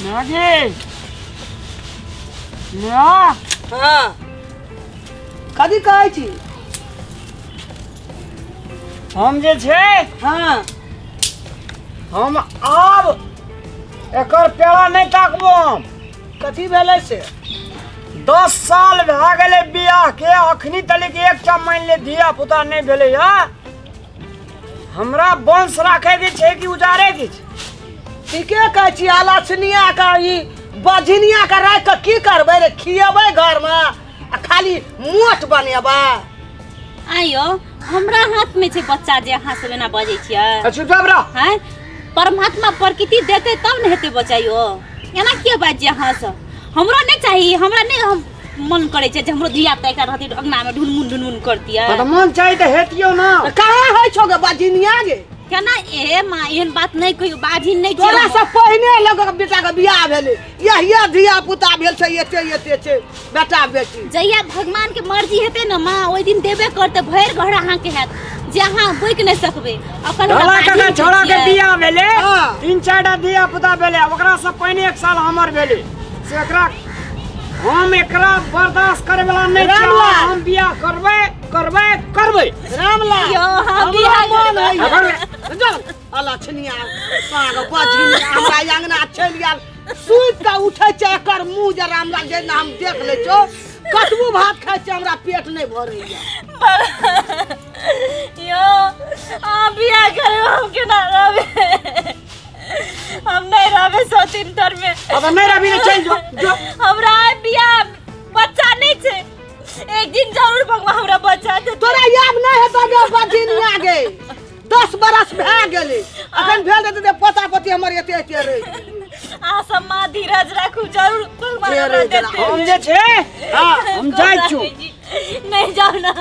नागी ना। हाँ, कथी कहै छी? हम जे छै, हम आब एकर पेड़ा नहि ताकबो हम। कथी भेलै से? 10 साल भए गेलै बियाह के, अखनी तलिक एकटा मानि ले धिया पुता नहि भेलै। या हमरा वंश राखे के छै कि उजारे के छै? ठीके कहै छी। अलछनिया के, ई बझनिया के राखि कऽ की करबै रे? खियेबै घरमे आ खाली मोट बनेबै। आइयो हमरा हाथ में छै बच्चा जे अहाँ सब एना बजै छियै? चुपचाप रह। हैं, परमात्मा प्रकृति देतै तब ने हेतै बच्चा यो। एना किया बाजै अहाँ सब? हमरो नहि चाही, हमरा नहि हम मन करै छै जे हमरो धिया पुता एकटा रहतै, अंगना में ढुनमुन ढुनमुन करतियै। तऽ मन चाही तऽ हेतियौ ना। कहाँ होइ छौ गे बझनिया गे? केना ए माँ, एहन बात नहि कहियौ, बाझिन नहि छियै तोरा हम। से पहिने लोकक बेटा के बियाह भेलै, यही धिया पुता भेल छै, एते एते छै बेटा बेटी। जहिया भगवान के मर्जी हेतै ने माँ, ओहि दिन देबे करतै। भरि घर अहाँके हैत जे अहाँ बुकि नहि सकबै। अखन हमरा ढोला बाझिन काका छै छौड़ा के छियै। बियाह भेलै, तीन चारिटा धिया पुता भेलै, ओकरा से पहिने एक साल हमर भेलै। से एकरा हम एकरा बर्दाश्त करे वाला नहीं छियै। रामलाल। हम बियाह करबै, करबै, करबै। रामलाल, यौ, अहाँ हमरो बियाह मन करबै। होइए। जाउ, अलछनिया पाग बझिनिया हमरा अंगना चलि आयल। सुति कऽ उठै छै एकर मुँह जे रामलाल जे हम देख लै छौ, कतबो भात खाइ छै हमरा पेट नहि भरैया। यौ, अहाँ बियाह करबै, हम केना रहबै? हम नहीं रहबै सौतीन तर में। अब नहीं रहबी तऽ चलि जो, जो। हमरा आइ बियाह बच्चा नहीं छै, एक दिन जरूर भगवान हमरा बच्चा देतै। तोरा याद नहि हेतौ गे बझिनिया गे, 10 बरस भए गेलै, अखन भेल हेतै तऽ पोता पोती हमर एते एते रहि गेलै। अहाँ सब माँ धीरज राखू, जरूर भगवान हमरा धीरज देतै। हम जे छै, हम जाइ छी। नहीं जाओ ना।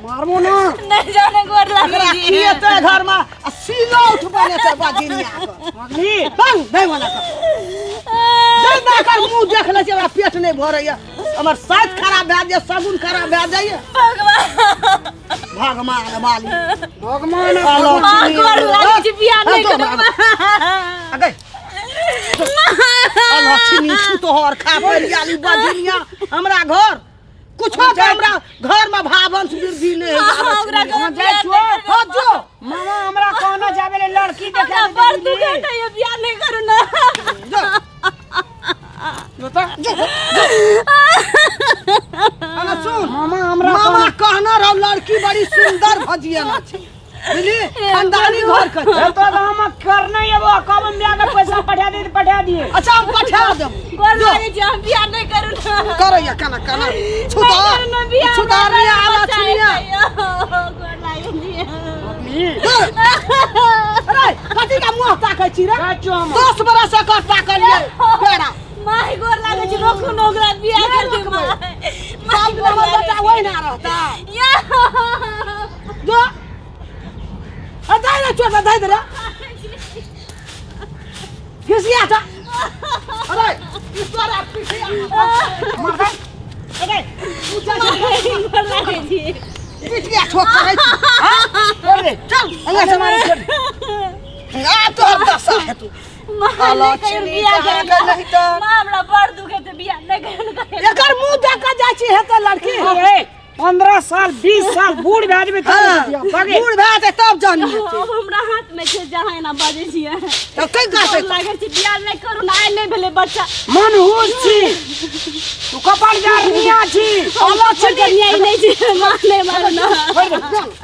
मारबो ना। नहीं जाओ ना, गोर लागै एकरा छी। खिएतै घरमे आ सिलौठ बनेतै बझिनिया के। अग्नि बंग नहि बना कऽ जब एकर मुँह देख लै छी हमरा पेट नहि भरैया, हमर साइत खराब भए जाइए, सगुन खराब भए जाइए। भगवान भगवान वाली भगवान। माँ, गोर लागै छी, बियाह नहीं हाँ, करब। अगे अलक्षणी छुतहर खा पड़ि बझिनिया हमरा घर कुछो के हमरा घर में भावंश वृद्धि नहीं हाँ, है। ओकरा हम घर जाइ बियाह छियौ। नहि करब। हाँ, जो। मामा हमरा कहना जाबे ले लड़की देखा। हमरा बड़ दुख हेतै यौ, बियाह नहि करू ना। जो। जो, जो। अरे सुन। मामा हमरा मामा कहना रहो लड़की बड़ी सुंदर भजियाना छै, बुझली, खानदानी घर के छै। तो हम करने एबो, कब हम बियाह के पैसा पठा दे, पठा दिए। अच्छा, हम पठा देब। गोर लागै छी, हम बियाह नहि करू ना। करैया केना केना नहि छुतार करू ना बियाह, छुतार हमरा रे आला बच्चा छुनिया। हेतै यौ, गोर लागै छी। अरे कथी का मुंह ताकै छी रे? जाइ छियौ हम। 10 बरस एकर ताकलियै बेड़ा। माय, गोर लागै छी, रोकू ने ओकरा, बियाह नहि कर दू। रोकबै। माय, सब गोर हमर लागै बेटा छी। ओहिना रहता। या। जो आ दाइ रे, चोट दाइ दे रे, घिसिया था। अरे ई तोरा पिठिया मार दे। अरे तू जा। माय, गोर लागै छी। पिठिया ठोक करै छी, हां? छोड़ दे। चल अंगा से मारे, छोड़ आ, तोहर दशा हेतु। माँ, नहि कहियौ अलक्षणी बियाह कहाँ करू के नहीं तऽ। माँ, हमरा बड़ दुख हेतै, बियाह नहि करू ने कहियौ। एकर मुंह देख के जाइ छी हेतै लड़की। ए, 15 साल 20 साल बूढ़ भए जेबै तब हाँ, बगे। बूढ़ भए जेतै तब जानी हेतै। अब हमरा हाथ में छै जहाँ एना बाजै छियै। तब के कहतै? गोर लागै छी, बियाह नहि करू ने, आइ नहि भेलै बच्चा। मनहूस छी तू, कपाल जानिया छी। अलक्षणी कन्या नहि छै माँ, नहि मारू ना। सुन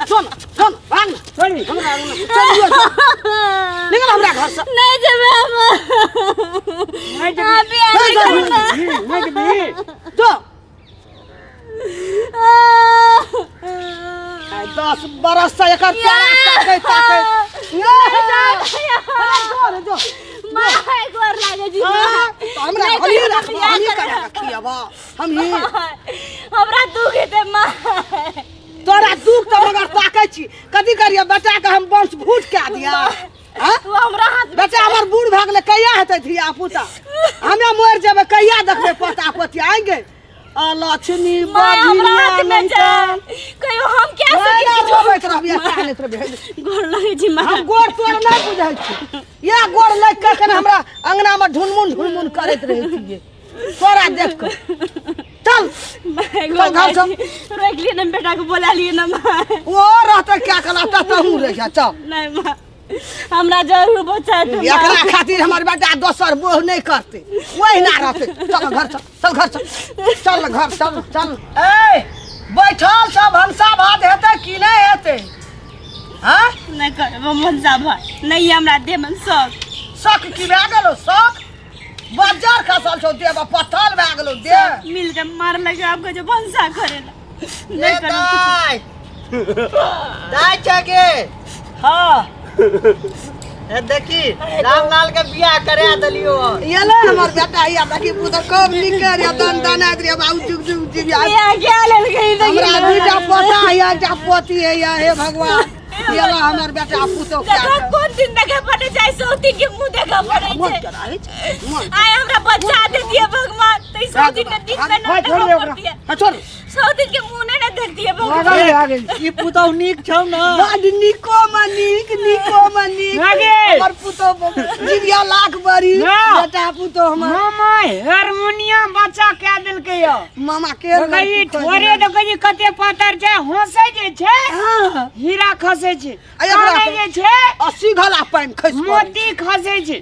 सुन सुन, भाग ना। छोड़ दे। हमरा अंगना चलियो, चल। निकल हमरा घर से। नहि जेबै हम। नहि जेबही। अहाँ बियाह नहि करू ना। नहि जेबही। जो आइ 10 बरस से एकर पेड़ा ताकै ताकै नहीं जा। अरे जो रे जो। माँ, गोर लागै छी। हाँ, तऽ हमरा नहि हमही कहियौ ना रखबो, बियाह हमही करब। करा के खियबो हमही। हमरा दुख हेतै माँ। तोरा दुख तऽ मगर ताकै छी, कथी करियै बेटा के हम वंश भूत कए दिया, हाँ? तू हमरा हाथ में बेटा हमर बूढ़ भए गेलै, कहिया हेतै धिया पुता? हमे मरि जेबै, कहिया देखबै पोता पोती आएंगे? अलछनी माय हमरा हाथ में छै कहियो हम क्या नहीं सकी रोबैत रहबी कानैत रहबी। गोर लगै छी माय। हम गोड़ तोड़ नहीं बुझै छी, या गोड़ लागि कऽ कने हमरा अंगना में ढुनमुन ढुनमुन करैत रहै छियै तोरा देख कऽ। चल माय चल गोर घर चल। रोकि लिए ना बेटा के बोला लिए ना माय। ओ रहतै क्या कला तहूँ रहिया चल। नहीं माँ हमरा जरूर बच्चा हेतै, माँ। एकरा खातिर हमर बेटा दोसर बोह नहीं करते, वही ना रहते। चल घर चल, चल घर चल, चल घर चल चल। ए बैठल सब भनसा भात हेतै कि नहीं हेतै? हाँ नहीं करब हम भनसा भात, नहीं हमरा देह में शौक। शौक की भए गेलो? शौक बज्जर खसल छौ देह में, पत्थर भए गेलो देह। मिल के मार लगे आपके जो भनसा करेला। नहीं ए करब। दाइ दाइ छगे। हाँ ए देखी रामलाल के बियाह करा देलियो। ये ले हमर बेटा या देखी पुत कब निकर या दन दन आइत रे बाबू जुग जुग जी बियाह क्या लेल गई देखी। हमरा दुईटा पोता है या एकटा पोती है या, हे भगवान ये ले हमर बेटा पुतो क्या देखो कोन दिन देखे पड़े जाय सौती के मुंह देखे पड़े मन छै। कराए छै मन। आय हमरा बच्चा दे दिए भगवान त ई सौती के दिन में न हाथ छोड़ दे देखे ओकरा। पड़ती है। हाँ, छोड़। सौती के मुंह नहीं न देखती है भगवान। आ गेल, आ गेल। ई पुतहु नीक छौ न? बड निको मनिक, निको मनिक। ना गे। हमर पुतो जिबिया लाख बरी ना। बेटा पुतो हमर। मामा हारमोनियम बच्चा कए देलकै यौ। मामा के देखै छी ठोरे, देखै छी कते पातर छै, हंसै जे छै हाँ। हीरा खसै छै, आ एकरा कानै जे छै 80 घला पानि खसि पड़ै। मोती खसै छै।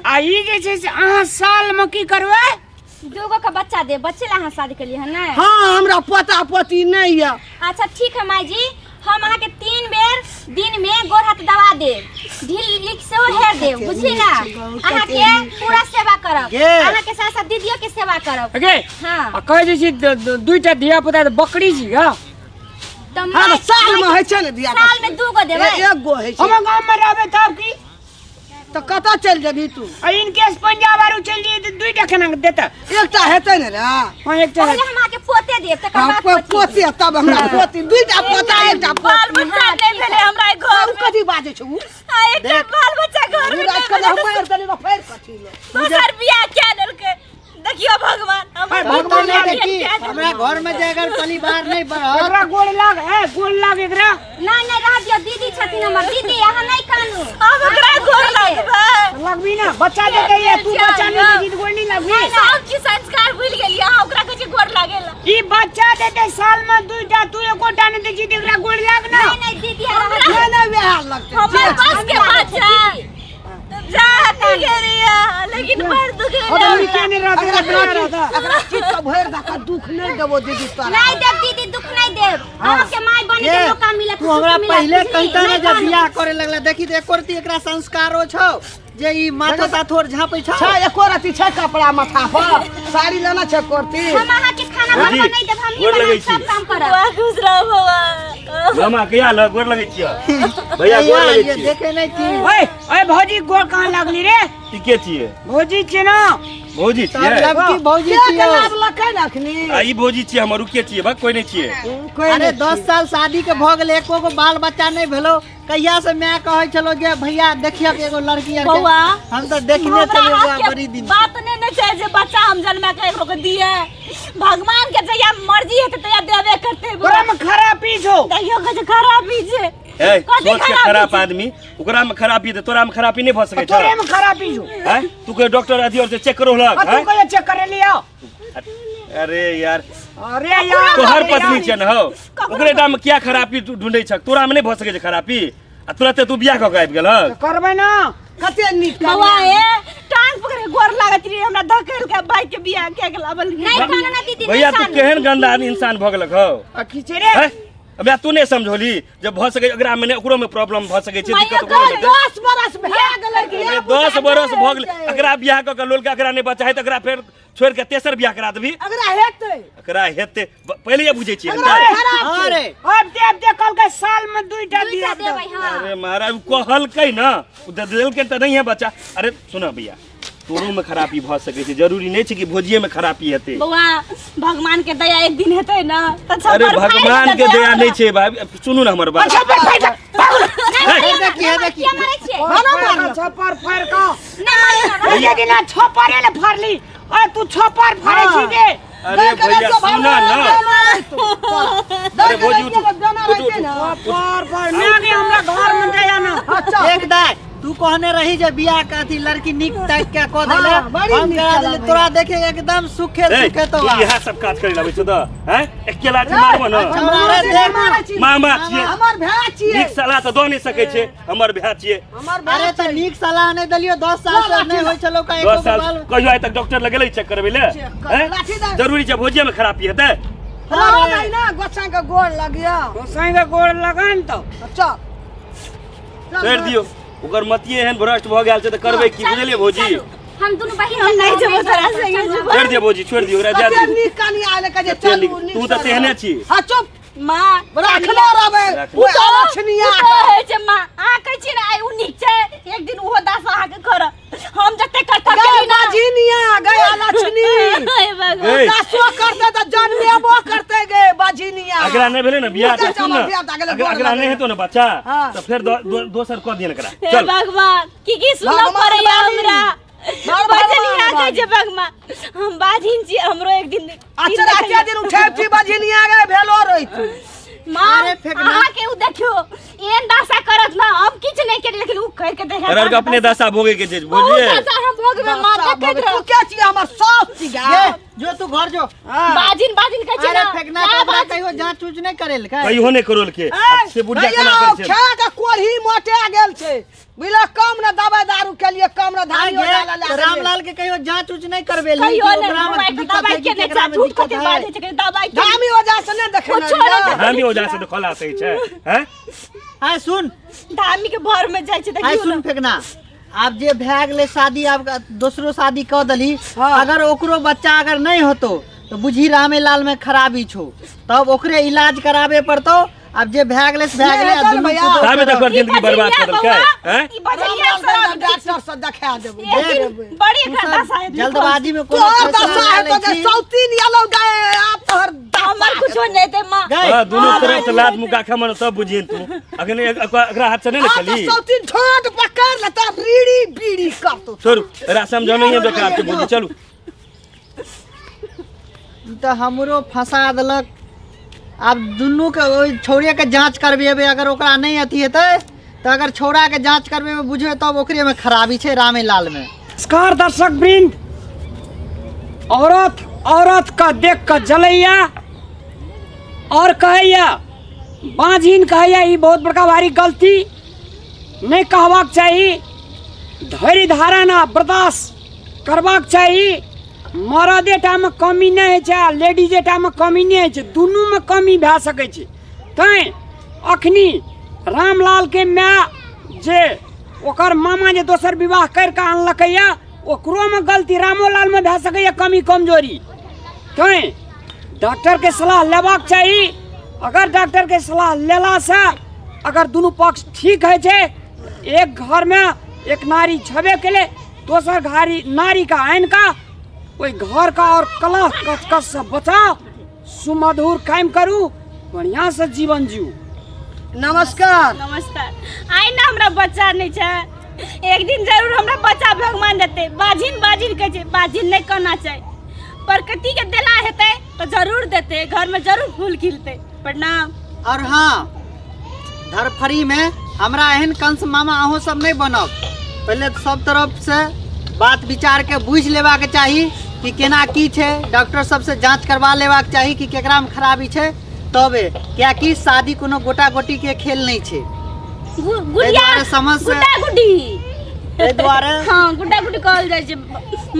आ ई जे छै से अहाँ साल में की करबै? दूगो के बच्चा दे, बच्चे ला अहाँ शादी केलियै हन ने? हाँ हमरा पोता पोती नहीं है। अच्छा ठीक है माई जी, हम अहाँ के 3 बेर दिन में गोर हाथ दबा देब, ढील लिख सेहो हेर देब, बुझली ना? अहाँ के पूरा सेवा करब, गे। अहाँ के साथ साथ दीदियो के सेवा करब। गे। हाँ। आ कहै जे छी दुईटा धिया पुता तऽ बकरी छी गा। तऽ हाँ, माय- तऽ साल में होइ छै ने धिया साल में दूगो देबै। एक गो होइ छै। हम गाँव में रहबै तब की? तऽ कतऽ चलि जेबही तू? आ इनकेस पंजाब आरू चलि जइयै तऽ दुईटा केना के देतै? एकटा हेतै ने रे। हाँ एकटा पहिले हम अहाँके पोते देब तकर हाँ, बाद पोती। पोते तब हमरा पोती दुईटा पोता एकटा बाल पोती। बच्चा नहीं भेलै हमरा ई घर उ में। कथी बाजै छौ उ? आ एकटा बाल बच्चा घर में राति नहीं के भेलै। हम मारि देली तऽ फेर कथी लो। दोसर बियाह क्या देलकै? देखियो भगवान हमर भगवान बियाह नहीं देखी क्या देलकै? हमरा घर में जे अगर परिवार नहीं बढ़त। एकरा गोड़ लाग, ए गोड़ लाग एकरा। नहीं नहीं रह दियो, दीदी छथिन हमर दीदी, अहाँ नहीं कानू। हम ओकरा गोड़ लगबै। लगबी ना बच्चा देते ये, तू बच्चा नहीं देती गोड़ नहीं लगबी। सब की संस्कार भूल गेलियै अहाँ, ओकरा कहै छै गोड़ लागेला। ई बच्चा देते साल में दुईटा, तू एकोटा नहीं दै छी तऽ एकरा गोड़ लाग ना। नहीं नहीं दीदी अहाँ रह दियो। नहीं नहीं वएह लगतै। हमर बस के बच्चा जा दुखे रहिया, लेकिन बड़ दुखे और रहिया। नीचे नहीं रहता, एकरा एकरा रहता। एकरा चीज के भरि दऽ कऽ दुख नहीं देबो दीदी तोरा। नहीं देब दीदी, दुख नहीं देब। अहाँ के माय बने के ये, मौका मिलत, तू हमरा सुख मिलत, पहिले बुझली? कहिता ने नहीं जब कानू। बियाह करे लगला, देखी तऽ एको रत्ती एकरा संस्कारो छौ जे ई माथो ताथोर झाँपै छौ। छै एको रत्ती छै कपड़ा माथा पर, साड़ी लेना छै कोरती। हम अहाँ के खाना भौजी, बनबऽ नहीं देब, हम ही गोर बनाब, लगै सब छी। काम करब। बौआ खुश रहो बौआ। मामा कहिया लग गोर लगै छियै? भैया गोर कहिया लगै ये छियै। देखे नहीं थी। ओए ओए भौजी गोड़ कहाँ लागली रे? ई के छियै? भौजी छियै ना। भौजी तब छियै? लड़की भौजी के के छियौ। लाभ लकै ने अखनी? आ ई भौजी छियै हमर, उ के छियै? बा कोई नहीं छियै। कोई अरे नहि 10 साल शादी के भऽ गेलै, एको गो बाल बच्चा नहीं भेलो। कहिया से मैं कहै छलो जे भैया देखियक एगो लड़की आर के। बौआ, हम तऽ देखने हमरा छलियै बौआ हाथ के बड़ी दिन। बात नहीं ने छै जे बच्चा हम जन्मा के एकरो के दिए, भगवान के जहिया मर्जी हेतै तहिया देबे करतै बौआ। तोरा में खराबी छौ। तैयो कहै छै खराबी छै। ए कथी सोच के खराबी खराब छै? आदमी, ओकरा में खराबी तऽ तोरा में खराबी नहीं भऽ सकै छौ। तोरे में खराबी छौ। हैं? तू के डॉक्टर अथी और से चेक करो लग, आ तू हैं? कहिया चेक करे लिया? अरे यार, अरे यार, तोहर अरे पत्नी यार। छै ने हौ, ओकरे टा में किया खराबी तू ढूंढै छक? तोरा में नहीं भऽ सकै छै खराबी, आ तुरते तू बियाह कऽ के आबि गेलहक। करबै ना। कते नीक बौआ ए टांग पकड़ के गोर लागत रही हमरा, धकेल के बाइक के बियाह के गेला बल। नहीं कानू ना दीदी, भैया नहीं तू कानू। केहन गंदा इंसान भऽ गेलक हौ। आ खींचे रे। हैं? अबे तू नहीं समझोली जब भऽ सकै एकरा में ओकरो में प्रॉब्लम भऽ सकै छै, माइयो दिक्कत ओकरो में। 10 बरस भए गेलै कि अरे 10 बरस भऽ गेलै, एकरा बियाह कऽ के लोलके एकरा नहीं बच्चा है तऽ एकरा फेर छोड़ि के तेसर बियाह करा देबही। एकरा हेतै। एकरा हेतै, पहिले बुझै छियै। एकरा खराब छै। अरे अब दे, अब दे, कहलकै साल में दुईटा दुईटा दिया देबै, हाँ। अरे महाराज उ कहलकै ना, उ दे देलकै तऽ नहीं है बच्चा। अरे सुन भैया, तोरो में खराबी भऽ सकै छै, जरूरी नहीं छै कि भोजिये में खराबी हेतै। बौआ भगवान के दया एक दिन हेतै ना तऽ अरे छप्पर फाड़ि भगवान देतै के दया हमरा। नहीं छै भाई, सुनू ना हमर बात। छप्पर फाड़ि दे, पागल। नहीं, हे, मारियौ ना, देखी, हे नहीं, देखी। किया मारै छियै? मारो मारो छप्पर फाड़ि कऽ। नहीं, मारियौ ना, एक दिना छप्परे ले फाड़ली, अरे तू छप्पर फाड़ै छी गे। अरे भैया सुना ना। अरे भौजी उठ उठ उठ। पर पर मैं के हमरा घर में दे ना। एक दाय तू कहने रही जे बियाह के अथी लड़की नीक ताकि के कऽ देले, हाँ, बड़ी हम नीक करा चला देले भैया। तोरा देखे एकदम सुखे ए, सुखे तो तू इएह सब काज करे लाबै छौ तऽ हैं अकेला छी मारबो न। हमरा देख मामा छियै, हमर भाय छियै। नीक सलाह तऽ दऽ नहि सकै छै, हमर भाय छियै। हमर भाय अरे तऽ नीक सलाह नहि देलियो, 10 साल से नहि होइ छलौ का 10 साल कहियो आइ तक डॉक्टर लगेलै चेक करबै ले? हैं जरूरी छै भोजिये में खराबी हेतै? अरे ना गोसाई के गोड़ लगिया, गोसाई के गोड़ लगन तो चल छोड़ि दियौ, ओकर मतिये एहन भ्रष्ट भऽ गेल छै तऽ करबै की, बुझलियै भौजी? हम दुनू बहिन हम नहि जेबो तोरा संगे। छोड़ि दियौ भौजी, छोड़ि दियौ ओकरा, जा कते दियौ। नीक कनिया आयल के जे कते चलू नीक, नीक तू तऽ से तेहने रहब। छी। हाँ चुप माँ राखने रहबै राखने। ओ अलक्षणिया। होइ छै माँ, अहाँ कहै छियै ने आइ ओ नीक छै, एक दिन ओहो दास अहाँके करत। हम जते करता गए केली ना बाजिनिया गए अलक्षणी। हे भगवान। ए, दासो करते तऽ जन्मेबो करते गे बाजिनिया। अगला नहि भेलै ने बियाह तऽ सुन ने, बियाह तऽ अगले गोड़ अगला नहि लगै। हेतौ ने बच्चा हाँ। तऽ फेर दोसर कऽ दियन एकरा। हे चल भगवान, की की सुनऽ भगवान पड़ैया बारी। हमरा। भगवान बजनिया बारी। कहै छै भगवान, हम बाजिन छी, हमरो एक दिन अच्छा रातिया दिन उठे छी बाजिनिया गे भेलो रहितु। माँ अरे फेकना। अहाँ के उ देखियो एहन दशा करत ना, हम किछु नहि केलियै लेकिन उ कर के देखा। अरे अपने दशा भोगे के छै, बहुत बुझलियै? दशा हम भोगबै माँ, देखैत तू रह। के छी हमर सास छी गे? ये जो तू घर जो। बाजिन बाजिन कहै छै अरे ना। फेकना ना तऽ ओकरा बाजिन। कहियो जाँच उच नहि करेलकै, कहियो नहि करोलके से बुढ़िया भैया केना करै छै? खा के कोढ़ी मोटा गेल छै बुझला, कम ने दवाई दारू के लिए, कम ने धानी आगे, डाला तऽ रामलाल के कहियो जाँच उच नहि करबेलही कहियो कि नहि, ओकरा में हमरा के दिक्कत दवाई है के कि नहि केकरा में झूठ दिक्कत कते है। बाजै छै, दवाई के धामी वजह से नहीं देखे कुछो नहि। धामी ओझा से देखला सही छै हैं? आय सुन, धामी के भर में जाइ छै आय देखियौ सुन ने। फेकना, आब जे भए गेलै शादी, आब दोसरो शादी कऽ देलही, हाँ। अगर ओकरो बच्चा अगर नहि होतो तऽ बुझी रामेलाल में खराबी छौ, तब ओकरे इलाज कराबे पड़तौ। आब जे भए गेलै से भए नहि गेलै, आ हेतौ ने दुनू भैया। पुतहु ताबे के तक ओकर ई जिंदगी बर्बाद बजनिया कऽ देलकै बौआ, हैं? ई बजनिया सब डॉक्टर से देखा देबै। एक दिन बड़ी तू एकरा सब दशा हेतै। जल्दबाजी में कोनो तोहर फैसला दशा नहि हेतौ लै जे छी। सौतीन एलौ गए, आब तोहर दशा हमर कुछो नहि हेतै माँ। गै, हाँ, दुनू तरफ से लात मुका खमन तब बुझियन तू अखन एकरा हाथ से नहि ने आब तऽ खेली। सौतीन ढोंट पकड़ लेता रीड़ी बीड़ी करतौ। छोड़ू एकरा समझानो ही बेकार छै बुझी, चलू। ई तऽ हमरो फंसा देलक। आब दुनू के ओहि छौड़े के जांच करबेबै, अगर ओकरा नहि अथी हेतै तऽ अगर छौड़ा के जांच करबेबै बुझबै तब ओकरे में खराबी छै रामेलाल में। नमस्कार दर्शक वृंद, औरत औरत का देख कर जलैया और कहैया बाँझिन कहैया, ई बहुत बड़का भारी गलती नहीं कहबाक चाही। धैर्य धारण आ बर्दाश्त करबाक चाही। मरदेटामे कमी नहि होइ छै आ लेडीजेटामे कमी नहि होइ छै, दुनूमे कमी भए सकै छै। तैँ अखनी रामलालके माय जे ओकर मामा जे दोसर विवाह करि कऽ आनलकैए, ओकरोमे गलती रामोलालमे भए सकैए कमी कमजोरी। तैँ डॉक्टरके सलाह लेबाक चाही। अगर डॉक्टरके सलाह लेलासँ अगर दुनू पक्ष ठीक होइ छै, एक घरमे एक नारी छेबे केलै, दोसर घारी नारी का आनि कऽ ओहि घर का और कलह कचकच से बचाओ, सुमधुर कायम करू, बढ़िया से जीवन जीऊ। नमस्कार। नमस्कार। आइ ने हमरा बच्चा नहि छै, एक दिन जरूर हमरा बच्चा भगवान देतै। बाजिन बाजिन कहै छै, बाजिन नहि कहना चाही। प्रकृति के देला हेतै तऽ जरूर देतै, घर में जरूर फूल खिलतै। प्रणाम। और हाँ, धरफड़ी में हमरा एहन कंस मामा अहूँ सब नहीं बनब। पहले तो सब तरफ से बात विचार के बुझि लेबाक चाही कि केना की छै, डॉक्टर सबसे जांच करवा लेबाक चाही कि केकरा में खराबी छै, तबे, कियाकि शादी कोनो गोटा गोटी के खेल नहीं छै। गुड़िया दुआरे समझ से- गुड्डा गुड्डी ताहि दुआरे हाँ, गुड्डा गुड्डी कहल जाइ छै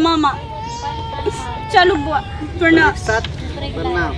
मामा। चलू बुआ, प्रणाम। एक साथ प्रणाम।